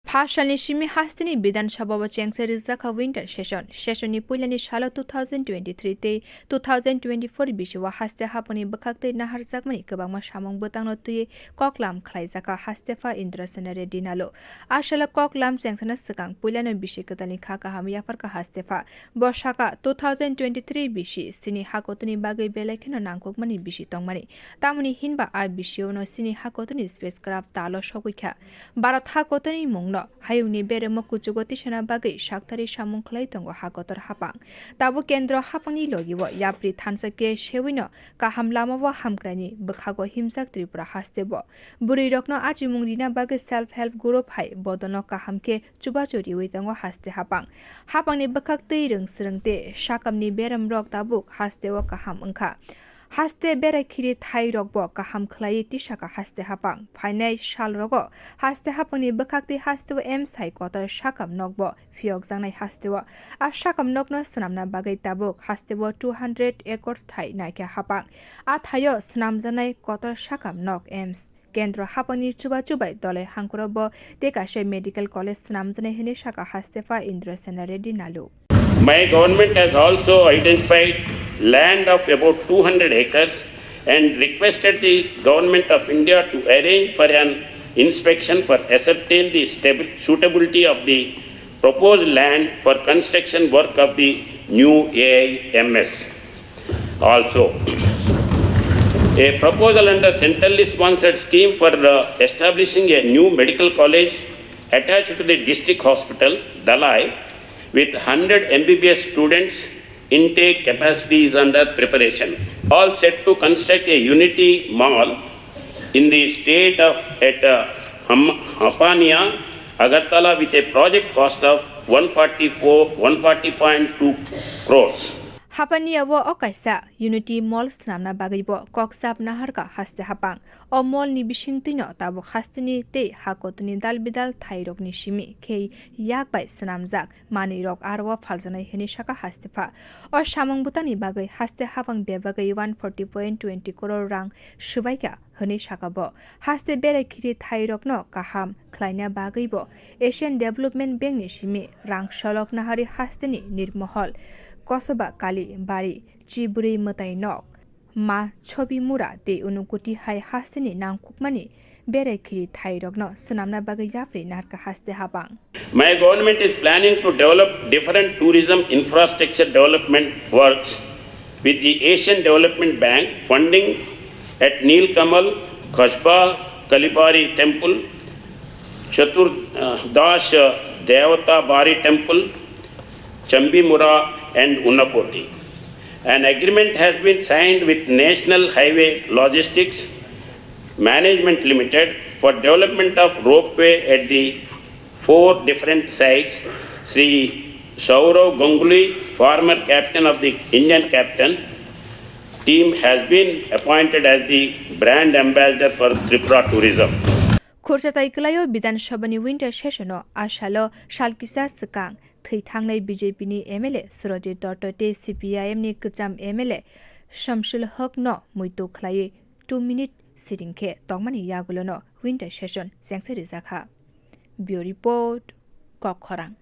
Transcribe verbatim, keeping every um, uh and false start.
Pha salni simi hasteni Bidhan Sabha o chengsa rijak kha winter session. Session ni puilani salo two thousand twenty-three tei two thousand twenty-four bisio haste haphangni bwkhaktwi naharjakmani kwbangma samung bwtangno twiwi koklam khlaijak kha Hastepha Indrasena Reddy Nalu. A salo koklam chengsana swkang puilano bisi kwtalni kha kaham yapharkha Hastepha. Bo sakha, two thousand twenty-three bisi chini hakotorni bagwi belai kheno nangkukmani bisi tongmani. Tamoni hinba a bisiono chini hakotorni spacecraft talo sogwi kha. Bharat hakotorni mungno hayungni beremo kuchugo tisana bagwi saktharwi samung khlai tongo hakotor haphang. Tabuk kendro haphangni logio yapri thansa khe sewino kaham lamao hamkraini bwkhago himjak Tripura hasteo. Bwrwirokno achimung rina bagwi self help group hai bodolno kaham khe chubachu riwi tongo haste haphang. Haphangni bwkhaktwi rwng swrwng tei sakamni beramrok tabuk hasteo kaham wngkha. Haste berai khiri thairokbo kaham khlaiwi tisakha haste haphang. Phainai salrogo haste haphangni bwkhaktwi hasteo M S hai kotor sakam nokbo phiyokjaknai hasteo. A sakam nokno swnamna bagwi tabuk hasteo two hundred acres thai naikha haphang. A thaio swnamjaknai kotor sakam nok M S. Kendro haphangni chubachu bai dolai hangkorobo tei kaisa medical college swnamjaknai hwnwi sakha Hastepha Indrasena Reddy Nalu. My government has also identified land of about two hundred acres and requested the Government of India to arrange for an inspection for ascertain the stabi-, suitability of the proposed land for construction work of the new A I M S. Also, a proposal under centrally sponsored scheme for, uh, establishing a new medical college attached to the district hospital, Dalai, with hundred M B B S students, intake capacity is under preparation. All set to construct a Unity Mall in the state of, at, uh, Ham-, Hapania, Agartala with a project cost of one forty-four, one forty point two crores. Hapania o o kaisa Unity Mall swnamna bagwibo kok chap naharkha haste haphang. O mall ni bisingtwino tabuk hasteni tei hakotorni dal bidal thairokni simi khe yak bai swnamjak manwirok aro o phaljaknai hwnwi sakha Hastepha. O samung bwtangni bagwi haste haphang bebagwi one forty point twenty crore rang swbaikha hwnwi sakha bo. Haste berai khiri thairokno kaham khlaina bagwibo Asian Development Bank ni simi rang solok nahari hasteni Nirmohol, Kosoba Kali Bari, Chibwrwi Mwtai Nok, Ma Chobimura tei Unukoti hai hasteni nangkukmani berai khiri thairokno swnamna bagwi yapri narwkha haste haphang. My government is planning to develop different tourism infrastructure development works with the Asian Development Bank funding at Nilkamal, Khasba, Kalibari Temple, Chatur, uh, Dash, uh, Devata Bari Temple, Chambimura and Unakoti. An agreement has been signed with National Highway Logistics Management Limited for development of ropeway at the four different sites. Shri Saurav Ganguly, former captain of the Indian captain team, has been appointed as the brand ambassador for Tripura tourism. Khursa tai kwlaio Bidhan Sabha ni winter session o a salo sal kisa swkang thwi thangnai B J P ni M L A Surajit Dotto tei C P I M ni kwcham M L A Shamsul Haq no muitu khlaiwi two minute sitting khe tongmani yagulo no winter session chengsa rijak kha. Bureau Report, Kokkhorang.